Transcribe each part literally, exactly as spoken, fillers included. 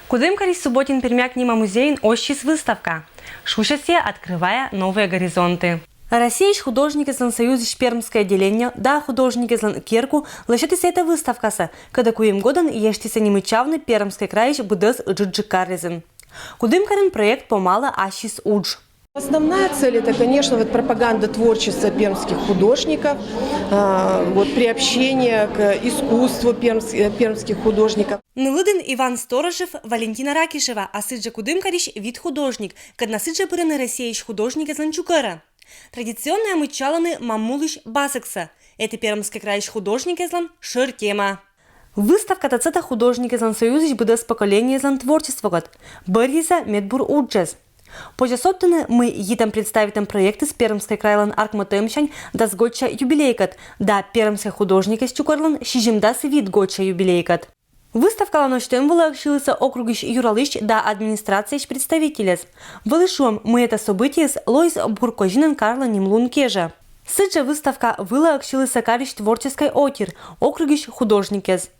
Кудымкарысь Субботин-Пермяк нима музейын ӧсчис выставка. Шусясьӧ «Открывая новые горизонты». Россиысь художникъёслӧн союзысь пермскӧй отделение да художникъёслӧн керку лӧсьӧдісны этайӧ выставкасӧ, кӧдӧ куим годӧн эштісны нимӧдчавны Пермскӧй крайысь быдӧс ыджыдджык каръясын. Кудымкарын проект помалӧ ассьыс удж. Основная цель — это, конечно, вот пропаганда творчества пермских художников, а, вот приобщение к искусству пермс- э, пермских художников. Нылыдын Иван Сторожев, Валентина Ракишева, а сідзжӧ Кудымкарысь вит художник, кӧдна сідзжӧ пырӧны Россиысь художникъёслӧн чукӧрӧ. Традиционнӧя мыччалӧны маммулысь басӧксӧ. Этайӧ Пермскӧй крайысь художникъёслӧн шӧр тема. Выставка татшӧмтӧ художникъёслӧн союзысь быдӧс поколениеыслӧн творчествокӧд. Бӧрйисӧ медбур уджыс. Позьӧ содтыны, мый йитӧм представитӧм проектыс Пермскӧй крайлӧн артмӧтӧмсянь дас годся юбилейкӧд да пермскӧй художникъяс чукӧрлӧн сизимдас вит годся юбилейкӧд. Выставкалӧн ӧстӧм вылӧ ӧксилісны округысь юралысь да администрацияысь представительяс. Вӧлі шуӧм, мый этайӧ событиеыс лоис бур козинӧн карлӧн нимлун кежӧ. Сідзжӧ выставка вылӧ ӧксилісны карысь творческӧй отир, округысь художникъяс.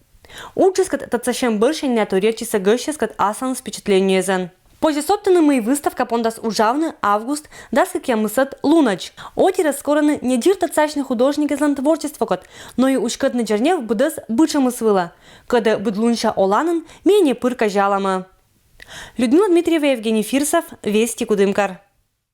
Уджыскӧд татшӧм бӧрсянь на торъяччисны гӧсьтъяскӧд асланыс впечатлениеясӧн. Позьӧ содтыны, мый выставка пондас уджавны август дас кӧкъямысӧд лунӧдз. Отирӧс корӧны не дыр татшӧмъясысь художникъяслӧн творчествокӧд, но и уськӧдны дзернев быдӧс быдсямыс вылӧ, кӧдӧ быдлунся оланын ми не пыр казялам. Людмила Дмитриева, Евгений Фирсов, «Вести», Кудымкар.